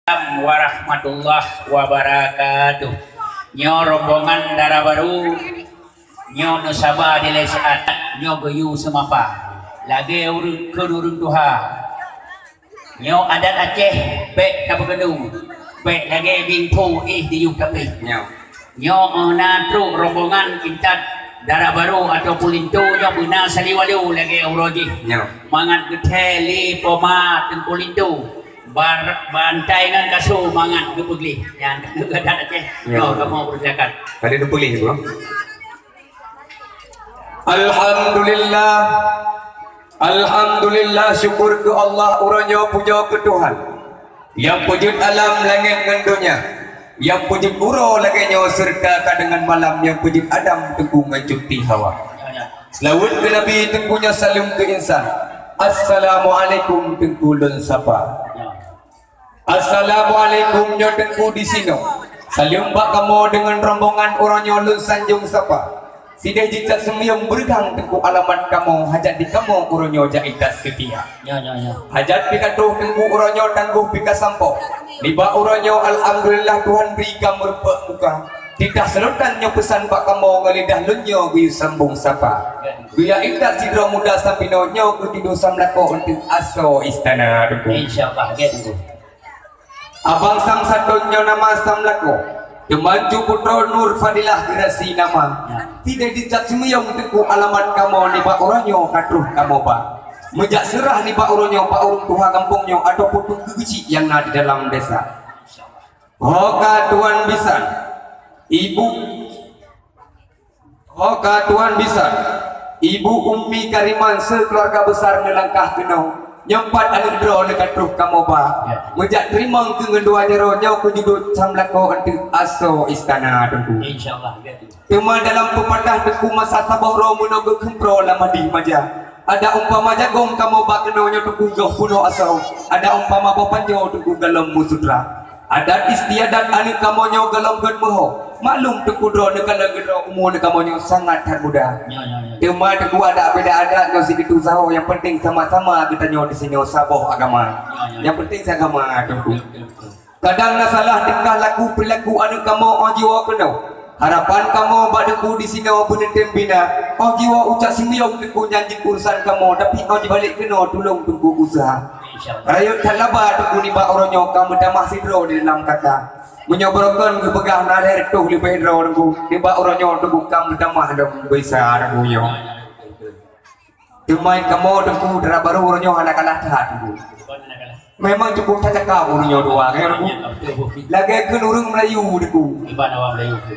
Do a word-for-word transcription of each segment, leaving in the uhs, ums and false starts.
Assalamualaikum warahmatullahi wabarakatuh. Nyoe rombongan dara barô, nyoe neusaba dilée siat, nyoe geuyue seumapa. Lagée ureuëng kheun ureuëng tuha. Nyoe adat Aceh, bék tapeugeunung, bék lagée bingpho éh diyueb tapéh. Nyoe. Nyoe, eh, na trok rombongan intat dara barô ataupun linto nyoe beuna saliwalu lagée uroe jih. Nyoe. Mangat geuthée lé poma Teungku Linto. Bar-, bantai ngon kaso mangat geupeugleh. Nyan, adat Aceh. Nyoe. Nyoe, kamoe persilakan. Ada geupeugleh, Bro. Alhamdulillah. Alhamdulillah, syukur keu Allah, uroe nyoe pujoe keu Tuhan. Nyang peujeuet alam langét ngon donya, nyang peujeuet uroe lagée nyoe seureuta ka deungon malam, nyang peujeuet Adam Teungku ngon Cuti Hawa. Seulaweuet keu Nabi Teungku nyoe saleuem keu insan. Assalamualaikum Teungku lôn sapa. Assalamualaikum nyoe Teungku disinoe. Saleuem bak kamoe deungon rombongan uroe nyoe lôn sanjong sapa. Sideh jicak seumiyong beureugang Teungku alamat kamoe hajat di kamoe uroe nyoe jak intat seutia. Nyoe, nyoe, nyoe. Hajat pih ka troh Teungku uroe nyoe tanggoh pih ka sampoe. Nibak uroe nyoe alhamdulillah Tuhan bri ka meurumpok muka. Titah seulotan nyoe peusan bak kamoe ngon lidah lôn nyoe geuyue sambong sapa. Geuyue intat sidroe muda sampinoe nyoe keu tido samlakoe eunteuk asoe istana Teungku. Insyaallah, gét Teungku. Abang Samsaton nyoe nama samlakoe, teuma Cut Putroe Nur Fadilah Girasi nama. Ya. Sideh jicak seumiyong Teungku alamat kamoe nibak uroe nyoe ka troh kamoe ba. Meujak seurah nibak uroe nyoe bak ureuëng tuha gampông nyoe ataupun Teungku geuchik nyang na di dalam desa. Ho ka tuan bisan, ibu Ho ka tuan bisan, Ibu Ummi Kariman sekeluarga besar neulangkah keunoe. Nyoe pat aneuëk droe neuka troh kamoe ba. Ya. Meujak teurimong keu ngon dua jaroe nyoe keu judô samlakoe eunteuk asoe istana Teungku. Insyaallah, ya. Teuma dalam peupatah Teungku masa saboh droe meunoe geukeumproe lam hadih maja. Ada umpama jagong kamoe ba keunoe nyoe Teungku goh peunoh asoe. Ada umpama boh panjoe Teungku galom meusutra. Adat istiadat aneuëk kamoe nyoe gohlom gét meuho. Maklum Teungku droe neukalon keudroe umu aneuëk kamoe nyoe sangat that muda. Nyoe, nyoe, nyoe. Teuma Teungku adak beda adat nyoe sigitu sahoe, nyang penting sama-sama geutanyoe disinoe saboh agama. Nyoe, nyoe. Nyang penting seagama Teungku. Betul, betul. Kadang na salah tingkah laku perilaku aneuëk kamoe óh jiwoe keunoe. Harapan kamoe bak Teungku disinoe beuneutem bina. Óh jiwoe ucak seumiyong Teungku nyan jeuet urusan kamoe, tapi óh jibalek keunoe tulông Teungku useuha. Rayeuk that laba Teungku nibak uroe nyoe ka meutamah sidroe di dalam kata. Meunyoe barokon geupeugah na lhée reutôh leubeh droe Teungku, nibak uroe nyoe Teungku ka meutamah lom bisa Teungku nyoe. Teuma kamoe Teungku dara barô uroe nyoe hana kalah that Teungku. Memang cukup tacakap uroe nyoe dua kan Teungku. Lagée kheun ureuëng Melayu Teungku.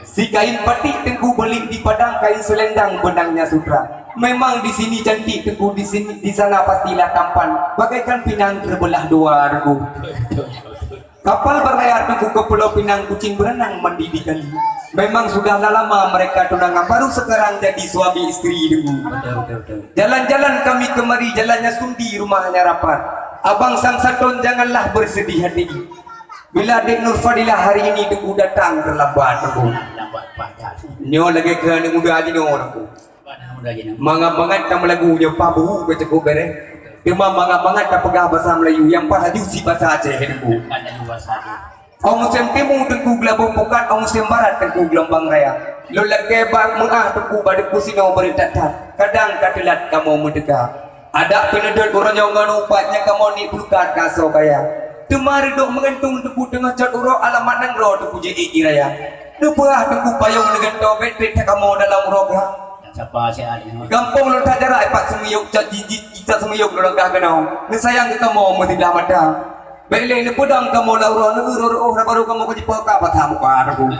Sikain patik Teungku beli di Padang, kain selendang benangnya sutra. Memang di sini cantik Teungku, di sini, di sana pastilah tampan, bagaikan pinang terbelah dua Teungku. Kapal berlayar Teungku ke Pulau Pinang, kucing berenang mandi di kali. Memang sudah lama mereka tunangan, baru sekarang jadi suami istri Teungku. Betul, betul, betul. Jalan-jalan kami kemari, jalannya sundi, rumahnya rapat. Abang Samsaton janganlah bersedih hati. Bila Dek Nur Fadilah hari ini Teungku datang terlambat Teungku. Lambat pajan. Nyoe lagée keu aneuëk muda jinoe Teungku. Mangat-mangat ka meulagu nyoe pah buhu ka cukup bereh. Teuma mangat-mangat ka peugah basa Melayu nyang pah laju si basa Aceh Teungku. Ong musém timu Teungku geulaboh pukat, ong musém barat Teungku geulumbang raya. Lôn lakée bak meuáh Teungku bak Teungku sinoe beureuthat-that. Kadang ka teulat kamoe meuteuka. Adak peuneudeuet uroe nyoe ngon upat nyang kamoe ni peulukat ka soe kaya. Teuma reudôk meugantung Teungku teungoh cot uroe alamat nanggroe Teungku jiék jiraya. Neupeugah Teungku payong neugantoe bét-bét that kamoe dalam uroe geuh. Sapa si Ali? Gampông lôn that jarak ipat seumiyong, icat jijit, icat seumiyong lôn langkah keunoe. Neusayang keu kamoe meusiblah mata. Bék lé neupeudong kamoe lam uroe neueu roh-roh, na barô kamoe ka jipoh ka patah muka Teungku.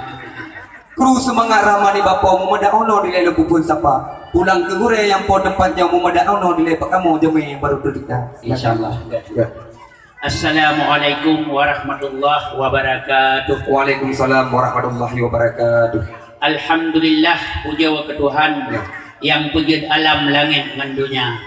Kru seumangat Rahmani Bapo, meumada unoe dilée lôn peuphon sapa. Pulang keu gurée nyang po teumpat nyoe, meumada unoe dilée bak kamoe jamé barô teutika. Insyaallah. Ya. Assalamualaikum warahmatullahi wabarakatuh. Waalaikumsalam warahmatullahi wabarakatuh. Alhamdulillah, pujoe keu Tuhan, ya, nyang peujeuet alam langét ngon donya.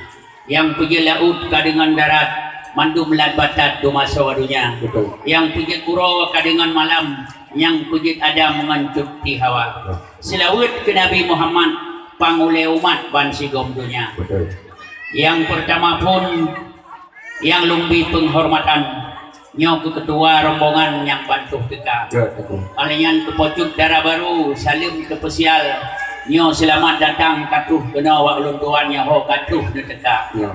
Nyang peujeuet laôt ka deungon darat, mandum lat batat dum asoe donya. Betul. Nyang peujeuet uroe ka deungon malam, nyang peujeuet Adam ngon Cuti Hawa. Ya. Seulaweuet keu Nabi Muhammad, pangulée umat bansigom donya. Betul. Nyang peurtama phon, nyang lôn bri peunghormatan, Nyoe keu keutua rombongan nyang ban troh teuka. Jeuet, Teungku. Óh lheueh nyan keu Po Cut Dara Barô, saleuem teupeusial. Nyoe seulamat datang ka troh keunoe bak ulôn tuan nyoe ho ka troh neuteuka. Ya.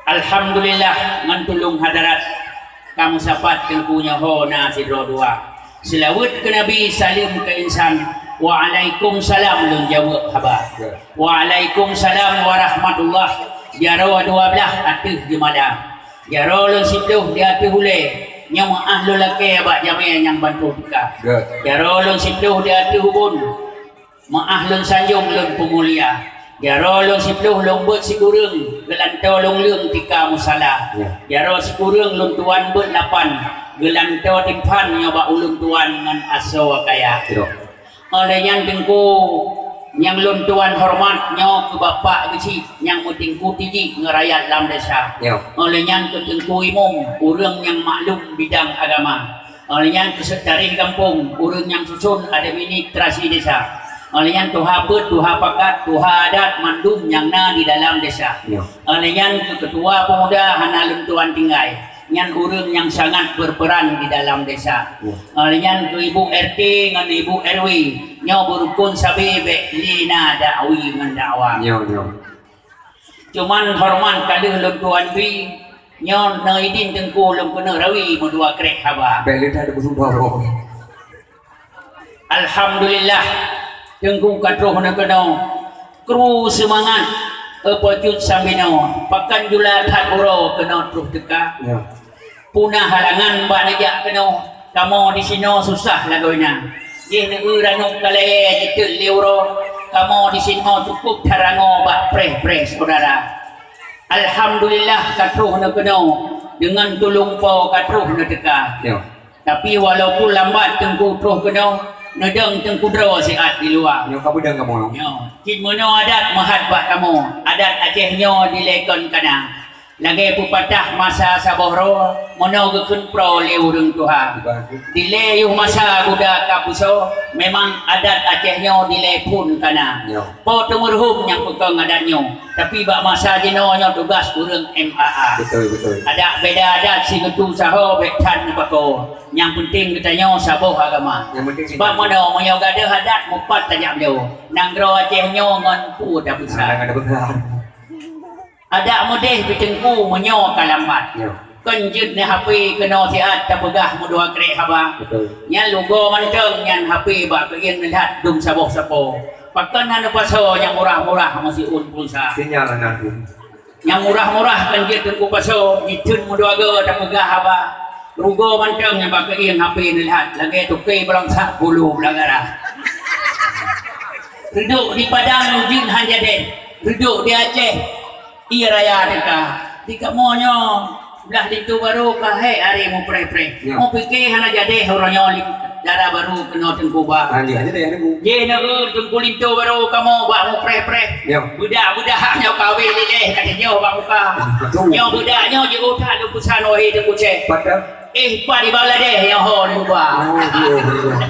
Alhamdulillah, ngon tulông hadarat ka meusapat Teungku nyoe ho na sidroe dua. Seulaweuet keu Nabi, saleuem keu insan. Waalaikumsalam lôn jaweueb haba. Ya. Waalaikumsalam warahmatullah. Jaroe dua blaih ateueh jeumala. Jaroe lôn siploh di ateueh ulée, nyoe meuáh lôn lakée bak jamé nyang ban troh teuka. Good. Jaroe lôn siploh di ateueh ubon, meuáh lôn sanjong lôn peumulia. Jaroe lôn siploh lôn beuet sikureueng, geulantoe lôn leueng tika musala. Ya. Jaroe sikureueng lôn tuan beuet lapan, geulantoe timphan nyoe bak ulôn tuan ngon asoe kaya. Ya. Óh lheueh nyan Teungku nyang lôn tuan horeumat nyoe keu Bapak Geuchik nyang meutingku tijik ngon rakyat lam desa. Ya. Óh lheueh nyan keu Teungku Imum, ureuëng nyang maklum bidang agama. Óh lheueh nyan keu seukretarih gampông, ureuëng nyang suson administrasi desa. Óh lheueh nyan tuha peuet, tuha pakat, tuha adat mandum nyang na di dalam desa. Ya. Óh lheueh nyan keu keutua peumuda hana lôn tuan tinggai. Nyan ureuëng nyang sangat beurpeuran di dalam desa. Ya. Óh lheueh nyan keu ibu R T ngon ibu R W, nyoe beurukon sabe bék lé na dakwi ngon dakwa. Nyoe, nyoe. Cuman horeumat ka lheueh lôn tuan bri, nyoe neuidin Teungku lôn keuneuk rawi meudua krek haba. Bék lé that beusudara. Alhamdulillah, Teungku ka troh neukeunoe. Kru seumangat, eh, Po Cut Sambinoe, pakon jula that uroe keunoe troh teuka. Ya. Puna halangan bak neujak keunoe, kamoe disinoe susah lagoina. Jih neueu ranub ka layée jiteuk lé uroe, kamoe disinoe cukup that rangoe bak preh-preh syedara. Alhamdulillah ka troh neukeunoe, deungon tulông Po ka troh neuteuka. Ya. Tapi walaupun lambat Teungku troh keunoe, neudong Teungku droe siat di luwa. Nyoe ka beudong kamoe. Nyoe, cit meunoe adat meuhat bak kamoe, adat Aceh nyoe dilée kon kana. Lagée peupatah masa saboh droe, meunoe geukheun proe lé ureuëng tuha. Dilée yoh masa guda ka beusoe, memang adat Aceh nyoe dilée phon kana. Nyoe. Po Teungku Meureuhom nyang peukong adat nyoe, tapi bak masa jinoe nyoe tugas ureuëng M A A. Beutôi, beutôi. Adak beda adat sigeutue saho bék that neupakoe. Nyang peunteng geutanyoe saboh agama. Nyang peunteng Sebab cinta. Meunoe meunyoe gadôh adat mupat tajak bloe. Nanggroe Aceh nyoe ngon peue tabeusa. Nah, ngon tabeusa. Adak meudeh biteungku meunyoe ka lambat. Ya. Kon jeuet neu H P keunoe siat tapeugah meudua krek haba. Betul. Nyan lugoe mantong nyan H P bak keuieng neulat dum saboh sapo. Pakon hana pasoe nyang murah-murah meusiôn pulsa. Sinyal hana dum. Nyang murah-murah kan jeuet Teungku pasoe, jiteun meudua goe tapeugah haba. Rugoe mantong nyang bak keuieng H P neulat, lagée toke beurangsak bulu beulagara. Reudok di Padang jeuet han jadeh, reudok di Aceh ie raya teuka. Di kamoe nyoe, blah linto barô ka hék aré mupreh-preh. Ya. Mupike hana jadeh uroe nyoe li-, dara barô keunoe Teungku Ba. Ha, jih aja deh, Teungku. Jih na, eh, Teungku linto barô kamoe bak mupreh-preh. Ya. Beudak-beudak nyoe kawé lileh ka teunyoe bak muka. Betul. Nyoe beudak nyoe jiôh that lôn peusan wahé Teungku Syeh. Pada? Eh, pat di Bangladesh nyoe ho Teungku Ba. Oh, iya, iya.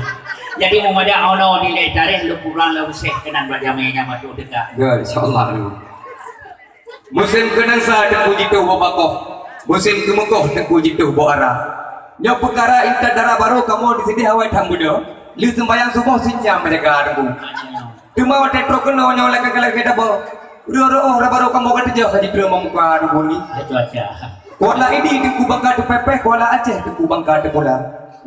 Jadi meumadak ono dilée tareh lôn pulang lôn seh keunan bak jamé nyang batuk teuka. Ya, insyaallah. Musém keuneueng sa Teungku jitoh boh bakoh, musém keumeukoh Teungku jitoh boh ara. Nyoe peukara intat dara barô kamoe disideh awai tham beudôh, lheueh seumbahyang suboh sinyam jaga Teungku. Teuma watée trok keunoe nyoe lagée-lagée daba, reuôh-reuôh dara barô kamoe ka teujak ka jitreun bak muka Teungku ni. Kuala Idi Teungku bangka teupéh-péh, Kuala Aceh Teungku bangka teupula.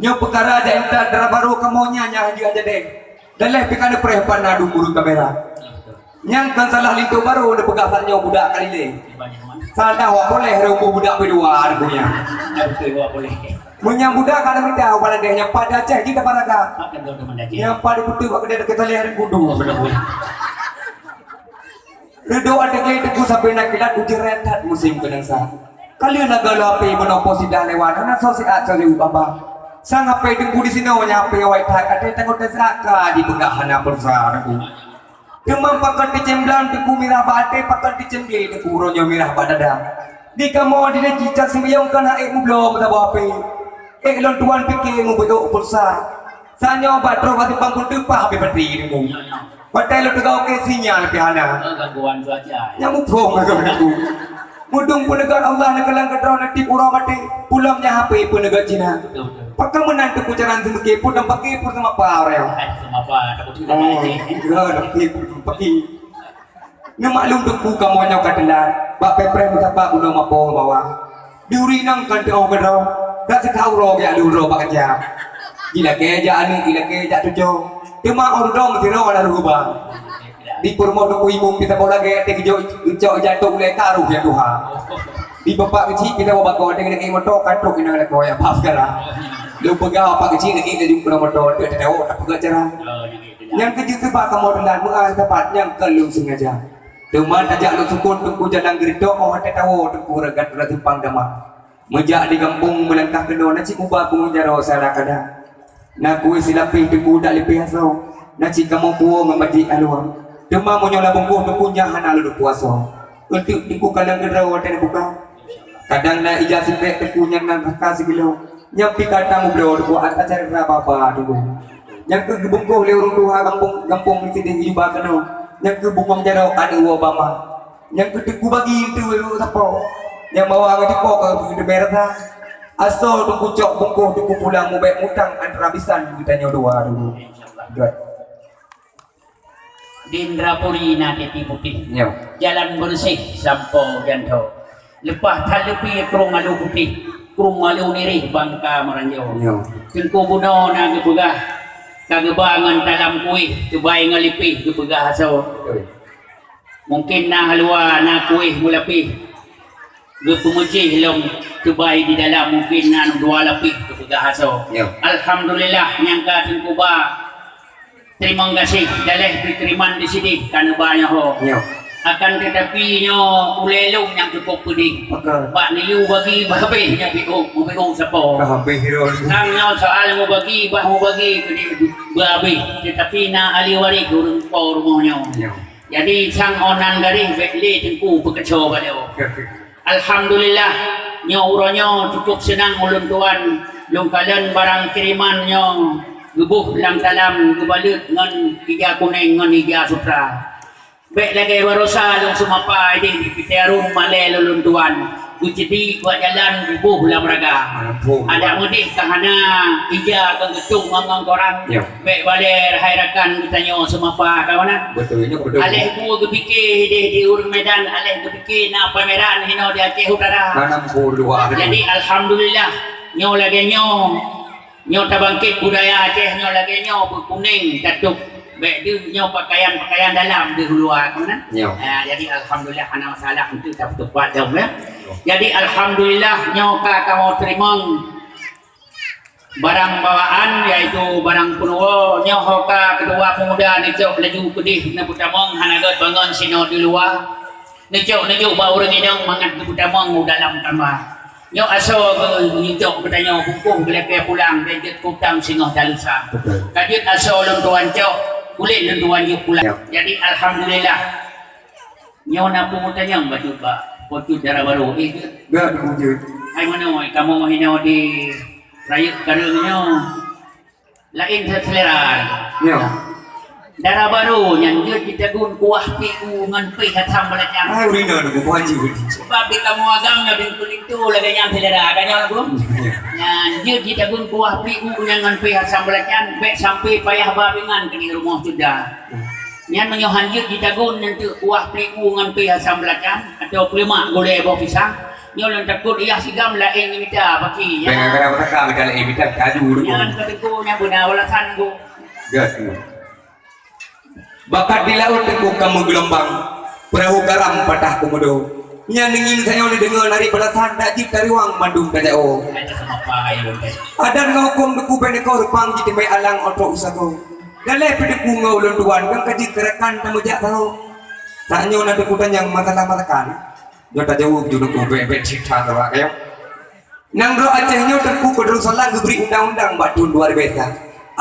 Nyoe peukara jak intat dara barô kamoe nyan nyang hanjeuet jadeh. Daleh pih ka neupreh ban na dum ureuëng kamera. Nyang kon salah linto barô neupeugah saát nyoe budak ka lilée. Salah wak poleh reumu budak bidua reumu nyan. Meunyoe budak ka neumita u Bangladesh nyang pat di Aceh jih taparaga. Nyang pat dipeuteuk bak keudée teukeuteuléh reumu du. Reudok até glé Teungku sabe na kilat ujeuen that musém keuneueng sa. Ka lheueh lagée lôn hapé meunoe poh sidah lewat hana soe siat soe jeuet baba. Sang hapé Teungku disinoe nyang hapé awai that até tanggôt teusa ka jipeugah hana pulsa Teungku. Teuma pakon teucemblang Teungku mirah bak até, pakon teucemblé Teungku uroe nyoe mirah bak dada. Di kamoe di Neujicak Simeuyong kon hana ék mubloe meusaboh hapé. Ék lôn tuan pike mubeuôk pulsa. Sanyoe bak troh bak simpang peuteupah hapé batri Teungku. Watée lôn teuga oke sinyal pih hana. Gangguan cuaca. Nyang muphom lagée Teungku. Mudong peuneugét Allah neukalon keudroe neutip uroe maté, pulam nyan hapé peuneugét Cina. Betul, betul. Pakon meunan teupeucaran seumike pun dan paké pun seumapa orang. Hai, seumapa, takut tidak Oh, ngaji. Iya, tapi pun paké. Neumaklum teungku kamoe nyoe ka teulat, bak pepréh meusapat bunoe mapo bawah. Di uri nang kan teuh keudroe, ka seutahun uroe geujak lheueh droe bak kaca. Jilakée jak aneuk, jilakée jak cucoe. Teuma óh dudoe meusidroe lam ruba. Di peurumoh teungku imum di saboh lagée teuh geujok, geucok jantông ulée ka roh nyang tuha. Di bapak keuchik di saboh bako teuh geuneuki moto ka trok inong lakoe ya bak seugala. Lôn peugah bapak keuchik neuk laju keudroe moto, teuk teudawo tapeugah cara. Nyang keujeuet seubab kamoe teulat meu'ah sapat nyang kon lôn seungaja. Teuma tajak lôn sukon teungku jalan geureutok óh watée tawoe teungku reugat rot simpang dama. Meujak di gampông meulangkah keunoe na cit muba pungo jaroe sara kada. Na kueh silapéh teungku dak lipéh asoe, na cit kamoe puwoe ngon batik alua. Teuma meunyoe lam bungkôh teungku nyan hana lôn puasoe. Eunteuk teungku kalon keudroe watée neubuka. Kadang na ija sipék teungku nyang na raka sikilo. Nyang pih ka tamubloe teungku ata carita baba teungku. Nyang keuh geubungkôh lé ureuëng tuha gampông, gampông sideh jiba keunoe. Nyang keuh bungöng jaroe aneuk woe bama. Nyang keuh teungku bagi eunteuk sapo. Nyang bawa ngon jipo ka teumé rasa. Asoe teungku cok bungkôh teungku pulang mubék mutang antara bisan geutanyoe dua dulu. Gét. Di Indrapuri na Tipi Putih. Nyo. Jalan beureuséh sampoe janto. Leupah that leupie krueng alu putéh, krueng alu nireh bangka meuranjo. Nyo. Teungku bunoe na geupeugah, ka geuba ngon talam kueh, geubai ngon lipéh geupeugah asoe. Betul. Mungkin na haluwa na kueh meulapéh, geupeumeucéh lom teubai di dalam, mungkin na dua lapéh geupeugah asoe. Ya. Alhamdulillah, nyang ka teungku ba. Teurimong gaséh, daleh peuteuriman di sideh ka neuba nyoe ho. Ya. Akan teutapi nyoe ulée lôn nyang cukup peudeh. Betul. Bak neuyue bagi bah habéh nyoe piôh, mupiôh sapo. Ka habéh lôn. Sang nyoe soal mubagi bah mubagi keudeh beuhabéh, teutapi na ahli waréh ureuëng po rumoh nyoe. Ya. Jadi sang onan garéh bék lé teungku peukeuco bak lé. Alhamdulillah, nyoe uroe nyoe cukup seunang ulôn tuan lôn kalon barang kiriman nyoe geuboh lam talam geubaleuet ngon ija kunéng ngon ija sutra. Bék lagée barosa lôn seumapa ideh di Peuteurun malée lôn lôn tuan. Geuceudik bak jalan geuboh lam raga. Ampun. Adak meudeh ka hana ija keu geutung ngon-ngon koran. Ya. Bék balée hai rakan geutanyoe seumapa kawanan. Betul, ini betul. Aleh bu geupike ideh di ureuëng Medan, aleh geupike na pameran hino di Aceh Utara. Tanam pur dua hari. Jadi alhamdulillah nyoe lagée nyoe. Nyoe tabangkét budaya Aceh nyoe lagée nyoe beukunéng tatôb. Bék deuh nyoe pakaian-pakaian dalam deuh luwa kawanan. Nyoe. Ah, jadi alhamdulillah hana masalah untuk tapeutupat dong ya. Jadi alhamdulillah nyoe ka kamoe teurimong barang bawaan yaitu barang peunuwoe nyoe ho ka keudua peumuda neucok laju keudeh neupeutamong hana gét bangon sinoe di luwa. Neucok neujok bak ureuëng inong mangat geupeutamong u dalam kama. Nyoe asoe geucok geutanyoe bungkôh geulakée pulang dan jeuet kutang singoh dalusa. Betul. Ka jeuet asoe lôn tuan cok, kulét lôn tuan jok pulang. Ya. Jadi alhamdulillah. Nyoe na peue meutanyong bacut bak pocut dara barô. Eh, jeuet. Gak bujut. Hai manoe kamoe hinoe di rayeuk kareueng nyoe. Laén that seulera. Nyoe. Dara barô nyan jeuet jitagun kuah piu ngon péh asam belacan. Ah, ureueng inong nunggu buhan jih. Sebab di kamoe agam na bingkul itu lagée nyan seulera. Ka nyoe lagu? Nyoe. Nyan jeuet jitagun kuah piu nyan ngon péh asam belacan, bék sampai payah ba pingan keuneuk rumoh cuda. Nyan meunyoe han jeuet jitagun nyan teuk kuah piu ngon péh asam belacan, atau peulemak gulée boh pisang, nyoe lôn takot yah sigam laén mita paki. Dengan kena petaka mita laén mita kadu tu. Nyan keu teungku nyan beuna balasan teungku. Gak tu. Bakat di laôt teungku ka meugeulumbang, peurahô garam patah keumeudô. Nyan ngieng tanyoe neudeungoe nari balasan dak jeuet tariwang mandum tajak-o. Adat ngon hukôm teungku bék neukoh reupang jiteumé alang otrok usago. Daleh peuteupeu ngon ulôn tuan, ngon ka jeuet keu rakan tameujak saho. Tanyoe na teungku tanyong masalah masakan. Nyoe tajaweueb ju teungku bék-bék cit that awak nyoe. Nanggroe Aceh nyoe teungku Badrussalam geubri undang-undang bak thon dua ribèe sa.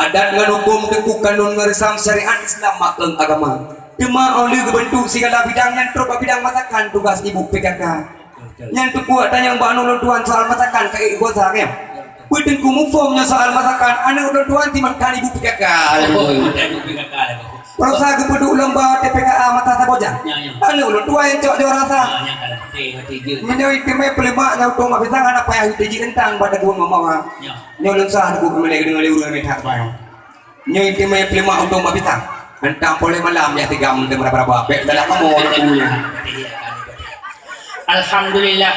Adat ngon hukôm teungku kanun ngon reusam syariat Islam makheun agama. Teuma óh lheueh geubeuntuk sigala bidang nyang trok bak bidang masakan tugas ibu P K K. Nyan teungku tanyong bak ulôn tuan soal masakan ka ék geubosa nyoe. Peue teungku muphom nyoe soal masakan aneuk ulôn tuan timan kan ibu P K K. Oh, ibu P K K. Peurasa geupeuduek lomba T P K A mata saboh jam. Ya, ya. Aneuk ulôn tuan nyang cok juara sa. Ya, ya, kan. Hati, hati je. Meunyoe iéleumé peulemak nyang utông bak pisang hana payah iteuji teuntang bak dagun mama. Ya. Nyoe lôn sah teupeu keumeulai deungon lé ureuëng mita keubayang. Nyoe iéleumé peulemak utông bak pisang. Teuntang poleh malam ya tigam teumeuraba-raba. Bèk salah kamoe ureuëng guru nyan. Alhamdulillah.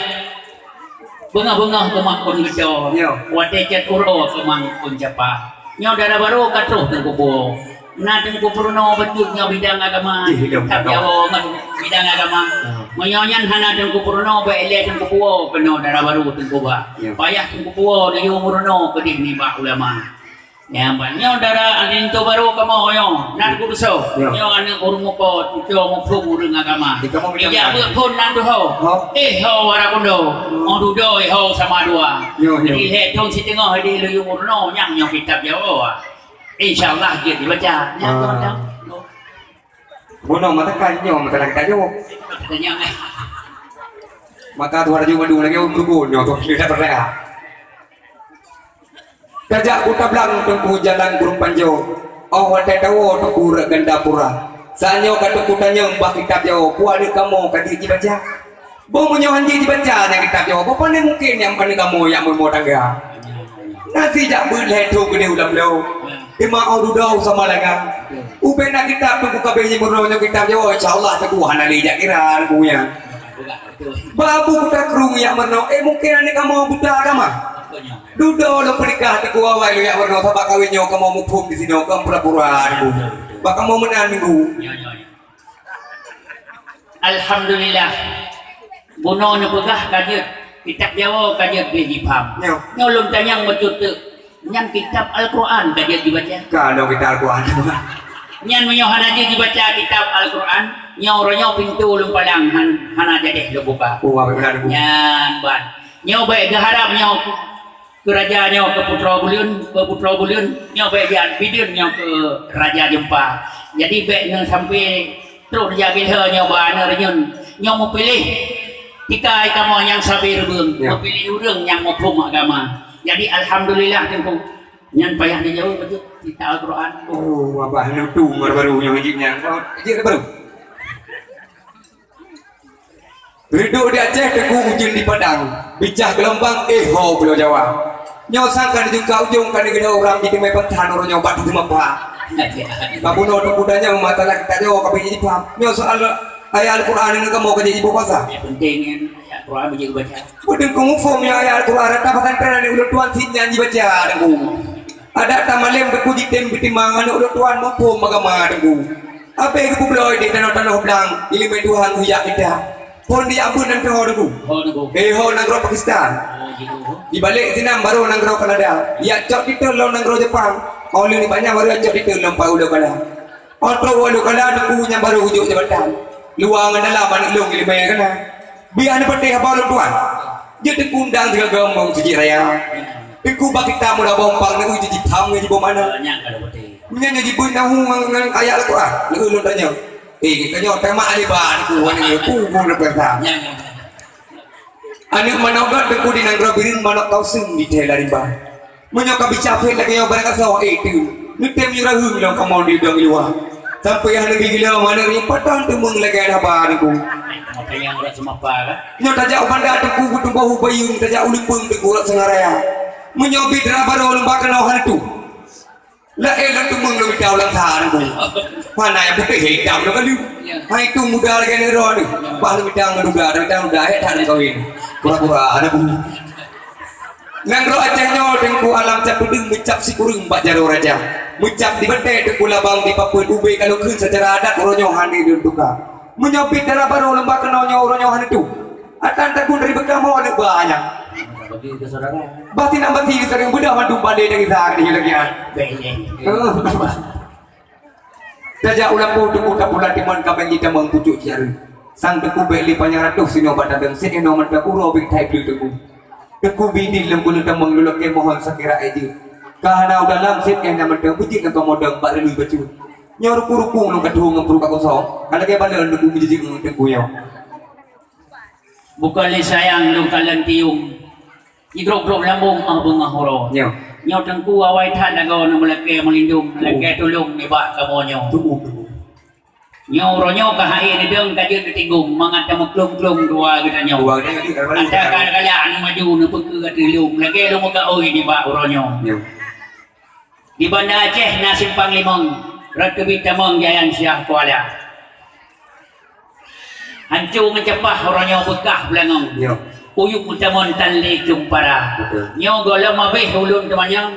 Beungoh-beungoh keumak kon geudo. Ya. Watèe cit uroe keumak kon capa. Nyoe dara barô ka troh Teungku Puwoe. Na Teungku Peurunoe bacut nyoe bidang agama. Jih, hidup Kitab agama. Jawoe ngon bidang agama. Ya. Meunyoe nyan hana Teungku Peurunoe, bèk ilèe Teungku Puwoe keunoe dara barô Teungku Bah. Ya. Payah Teungku Puwoe neuyue meurunoe keudeh nibak ulama. Nyan ban nyoe dara linto barô kamoe nyoe, nan kudusoe. Ya. Nyoe aneuk ureuëng muko, cucoe muphom ureuëng agama. Di kamoe bidang agama. Ijak beuet phon nan tuho. Ha? Eh, ho wara kundo. Hmm. Oh, dudoe ho sama dua. Ya, ya. Jadi, lhèe thôn siteungoh di luyueng meurunoe nyang nyoe kitab Jawoe. Insya Allah jeuet dibaca. Nyan Ah. tu dah. Bunoe mata kan nyoe mata lagèe tanyoe. Tanyong, eh. Maka tu laju madu lagèe ureuëng rukun nyoe tu, dia tak pernah. Tajak u Tablang Teungku jalan Gurông Panjoe. Oh watèe tawoe Teungku rot Gandapura. Saat nyoe ka Teungku tanyong bak kitab Jawoe, peue aneuk kamoe ka jeuet jibaca? Boh meunyoe han jeuet jibaca nyan kitab Jawoe, boh pane mungken nyang pane kamoe nyang meurumoh tangga. Na sijak beuet lhèe thôn keudeh u Lamlo. Teuma oh dudoe u Samalanga. Ubé na kitab Teungku ka abéh jimeurunoe nyoe kitab Jawoe, insya Allah Teungku hana lé jak kira Teungku nyan. Ba bu kuta krueng jak meurunoe, eh mungken aneuk kamoe buta agama. Dudoe lôn peunikah Teungku awai lôn jak meurunoe, sabab kawén nyoe kamoe muphom disinoe, kon pura-pura Teungku. Bak kamoe meunan Teungku. Alhamdulillah. Bunoe neupeugah ka jeuet, kitab Jawoe ka jeuet beh jipaham. Ya. Nyoe lôn tanyong bacut teuk, nyan kitab Al-Quran ka jeuet jibaca? Ka lôn kitab Al-Quran. Nyan meunyoe hana jeuet jibaca kitab Al-Quran, nyoe uroe nyoe pintoe lôn palang han-, hana jadeh lôn buka. Oh, abéh bulan. Nyan ban. Nyoe bèk geuharab nyoe keu raja nyoe keu putroe buleuen, keu putroe buleuen, nyoe bèk jian bideuen nyoe keu raja jeumpa. Jadi bèk nyoe sampai trok raja gilhö nyoe bak aneuk reunyeun. Nyoe meupiléh tika kamoe nyang sabe reubeueng, Ya. meupiléh ureuëng nyang muphom agama. Jadi alhamdulillah Teungku. Nyan payah neujaweueb beutôi kitab Al-Quran. Oh, abah neutu baru-baru nyoe jih nyan. Oh, jih baru. Reudôk di Aceh, teungku ujeuen di Padang, bicah geulombang, eh, ho Pulo Jawa. Nyoe sang ka neujungka ujong, ka neugeudong ureueng jiteumé bantan uroe nyoe bak teumapa. Ka bunoe teungku tanyong masalah kitab Jawoe ka bèk jipaham. Nyoe soal ayat Al-Quran nyoe kamoe ka jeuet jiboh basa. Nyang penting nyan ayat Al-Quran beu jeuet baca. Teungku muphom nyoe ayat Al-Quran, rata pesantren aneuk ulôn tuan sit nyan jibaca teungku. Adak tamalém teungku jitem peutimang aneuk ulôn tuan muphom agama teungku. Abéh geupeubloe di tanoh-tanoh blang, ileumèe Tuhan geujak mita. Phon di Ambon nan teuho teungku. Ho teungku. Eh, ho nanggroe Pakistan. Oh, jiku. Di balek sinan baru nanggroe Kanada. Jak cok titel lom nanggroe Jepang. Oh, lheueh nibak nyan baru jak cok titel lom Pak Ulokala. Oh, trok Ulokala teungku nyan baru geujok jabatan. Luwa ngon dalam aneuk lôn ileumèe kana. Biar neupatéh haba ulôn tuan. Jeuet teungku undang sigoe gombong sijik raya. Teungku bak kita mula bompang neu jijipaham ngon jiboh makna. Nyan ka lôn patéh. Meunyoe nyoe jibeuet nahu ngon, ngon ayat Al-Quran, lheueh lôn tanyong. Eh, geutanyoe teuma aleba teungku, wan nyoe ku, ku leupah sa. Nyan, nyan, nyan. Aneuk manok gèt teungku di nanggroe Bireuen, manok kauseueng di thèe larimba. Meunyoe ka bica phét lagèe nyoe barang asoe, eh, teun. Neutem yue rayeuk lom kamoe di dong luwa. Sampoe hana geugilam aneuk nyoe patong teumeueng lagèe haba teungku. Apa nyang urat seumapa kan? Nyoe tajak u banda teungku, beutuboh u bayeue, tajak u Leupeueng teungku, rot Seungaraya. Meunyoe bit dara barô lôn bak keunoe hana tu. Laén lôn teumeueng lôn mita ulang sa teungku. Mana nyang putéh hitam lôn kali. Ya. Hai tu muda lagèe nyoe droe ni. Bah lôn mita ngon duda, mita duda, eh, tak lôn kawin. Pura-pura ada bunyi. Nanggroe Aceh nyoe teungku alam cap peudeueng meucap sikureueng bak jaroe raja. Meucap di batèe teungku labang di papeuen ubé ka lôn kheun secara adat uroe nyoe hana lôn tuka. Meunyoe bit dara barô lôn bak keunoe nyoe uroe nyoe hana tu. Atan takun dari beukah mo aneuk banyak. Bagi ke saudara. Bati nak bati ke saudara beudah mandum balé dari sehari lagi ah. Baik, baik. Oh. Tajak u lampôh teungku tapulan timon kaméng jitamong pucôk jari. Sang teungku bèk lé panyang ratôh singoh bak tabeng sinoe mantong uroe bèk thai bleue teungku. Teungku bidin lôn keuneuk tamong lôn lakèe mohon sakira aja. Ka hana u dalam sép nyang na mantong beujeuet lam kamoe dong bak reului bacut. Nyoe ruku-ruku lôn ka tueng ngon pruet ka kosong. Ka lagèe balon teungku meujijeuet ngon teungku nyoe. Bukon lé sayang lôn kalon tiong. Jigrôp-grôp lambông ah beungoh uroe. Nyoe. Nyoe teungku awai that lagoe nyoe meulakèe meulindong, meulakèe tulông nibak kamoe nyoe. Tu'uh, tu'uh. Nyoe uroe nyoe ka hai neudong ka jeuet neutinggong mangat tameuklong-klong dua geutanyoe. Dua geutanyoe, dua geutanyoe. Ata ka galak aneuk maju neupeukeue ateueh lôn, lagèe lôn meukaôi nibak uroe nyoe. Nyoe. Di Banda Aceh na simpang limong, rot teubiet tamong Jalan Syiah Kuala. Hanco ngon capah uroe nyoe beukah beulangong. Nyoe. Uyuek meutamong tan lé cung para. Betul. Nyoe gohlom abéh ulôn teumanyong,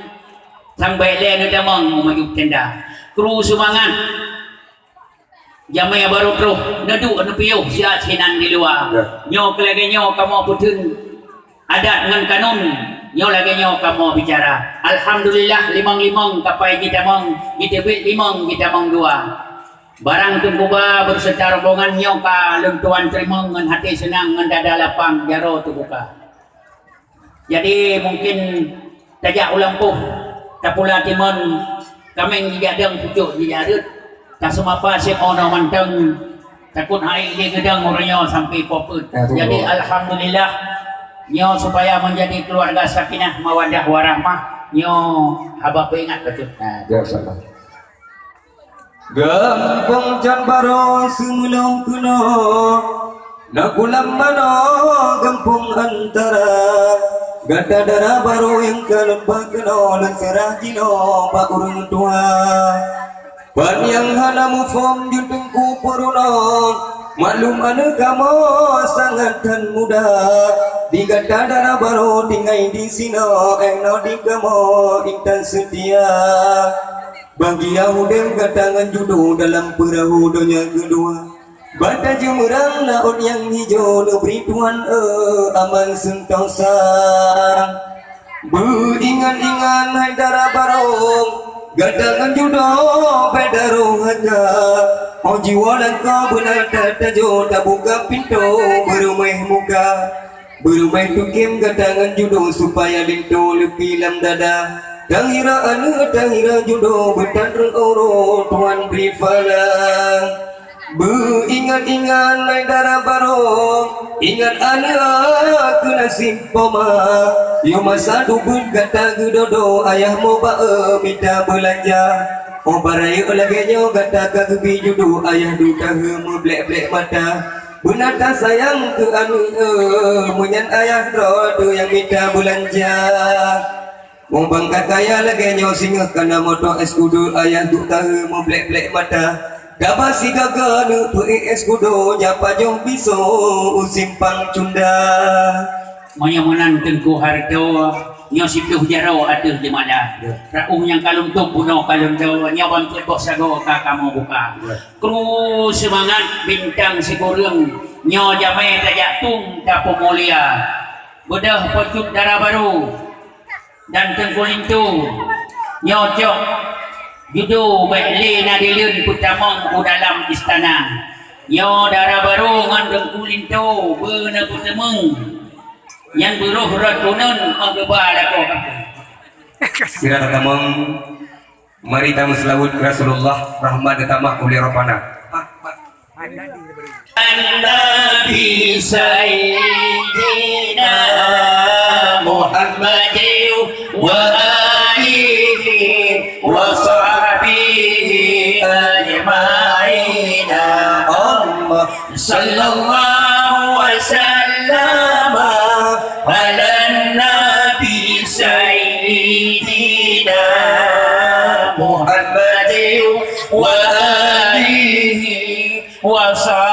sang bèk lé neutamong meumaju tenda. Kru seumangat. Jamèe barô troh neuduek neupiôh siat sinan di luwa. Ya. Nyoe keu lagèe nyoe kamoe peutheun adat ngon kanun, nyoe lagèe nyoe kamoe bicara. Alhamdulillah, limong-limong kapai jitamong, jiteubiet limong jitamong dua. Barang Teungku Ba beuseuta rombongan nyoe ka lôn tuan teurimong ngon até seunang ngon dada lapang jaroe teubuka. Jadi mungkin tajak u lampôh, tapula timon, kaméng jijak dong pucôk jijak rhët, taseumapa sép ono mantong, takot hai lé geudong uroe nyoe sampai po peuet. Ya, betul. Jadi alhamdulillah, nyoe supaya menjadi keluarga sakinah mawaddah warahmah, nyoe haba peuingat bacut. Nah, ya, insyaallah. Gampông Cot Barô seumeuleueng keunoe, na kulam manoe gampông antara. Gata dara barô nyang ka lôn ba keunoe, lôn seurah jinoe bak ureueng tuha. Ban nyang hana muphom jeuet Teungku peurunoe, maklum aneuk kamoe sangat that muda. Di gata dara barô tinggai disinoe, 'oh noe di kamoe intan seutia. Bahagia udép gata ngon judo dalam peurahô donya keudua. Bak tajeumeurang laôt nyang ijo, neubri Tuhan, eh, aman seuntosa. Beuingat-ingat hai dara barô, gata ngon judo beda roh haka. 'Oh jiwoe lakoe beuna that tajo, tabuka pintoe beuruméh muka. Beuruméh tukiem gata ngon judo supaya linto leupie lam dada. Tangira aneuk, tangira judo, beutanreueng uroe Tuhan bri phala. Beuingat-ingat hai dara barô, ingat aneuk keu naseb poma. Yoh masa dubeut gata geudodo, ayah mo ba-e mita beulanja. 'Oh barayek lagèe nyoe gata ka geubi judo, ayah duek tahe meublek-blek mata. Beuna tasayang keu aneuk, eh, meunyan ayah droe teuh nyang mita beulanja. Meubangkat kaya lagèe nyoe singoh kana moto es kudo, ayah duek tahe meublek-blek mata. Gaba sigaga aneuk peuék es kudo, jak pajoh bisoe u simpang cunda. Meunyoe meunan Teungku Harto, nyoe siplôh jaroe ateueh jeumala. Ya. Rauh nyang ka lôn tôb bunoe ka lôn do, nyoe ban peuet boh sagoe ka kamoe buka. Ya. Kru seumangat bintang sikureueng, nyoe jamèe tajak tueng tapeumulia. Beudôh Po Cut dara barô dan Teungku Linto, nyoe cok judo bèk lé na dileuen peutamong u dalam istana. Nyoe dara barô ngon Teungku Linto beuneupeuteumèe nyan beuroh rot uneun 'oh geuba lakoe kampông. Sira tatamong. Mari tameuseulaweuet keu Rasulullah, rahmat geutamah ulèe Rabbana. Nabi Sayyidina Muhammadin wa alihi wa sahbihi ajma'ina. Allah. صلى الله وسلم على النبي سيدنا محمد وآله وصحبه